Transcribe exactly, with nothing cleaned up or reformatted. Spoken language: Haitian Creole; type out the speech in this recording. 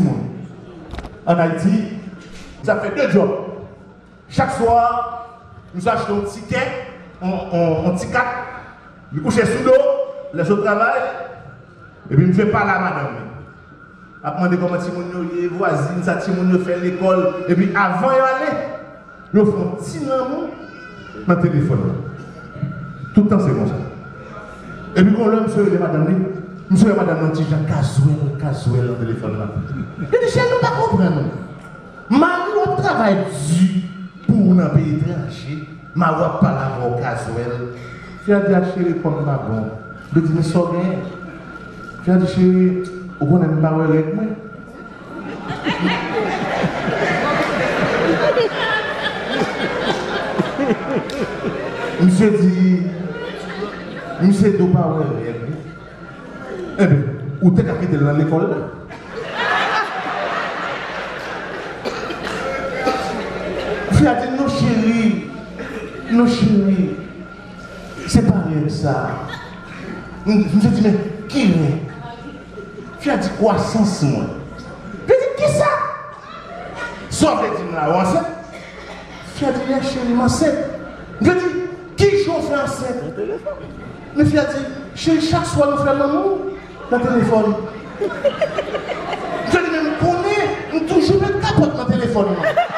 moun. Ann Ayiti, m sa fè de djòb. Chak swa, m sa achte yon tikè, yon, yon, yon ti kat, li kouche sou do, lè sot travay, epi m fè pale a madanm li. Ap mande kòman timoun yo ye, vwazin, sa timoun yo fè lekòl, epi avan yo ale, yo fè yon ti lanmou nan telefòn nan. Tout tan se konsa. Epi gon lè, misye rele madanm li, misye wè madanm nan ti jan kazwèl, kazwèl nan telefòn nan. Li di, cheri, nou pa konprann ou. Mari w ap travay di pou ou nan peyi etranje, mari w ap pale avè w kazwèl. Fi a di, a cheri, kòm pa bon. Li di, men sa w genyen? Fi a di, cheri, ou konnen m pa wè règ mwen. Misye di, misye di w pa wè règ. Enben, ou te ka kite l nan lekòl la. Fi a di, non cheri, non cheri, se pa règ sa. M, m te di, men ki règ? Fi a di, kwasans mwen. Li di, kisa? Sa w vle di m la, ou ansent? Fi a di, yè cheri, m ansent. M te di, ki jan w fè ansent? Men fi a di, cheri, chak swa nou fè lanmou nan telefòn. M te di, men m konnen, m toujou met kapòt nan telefòn nan.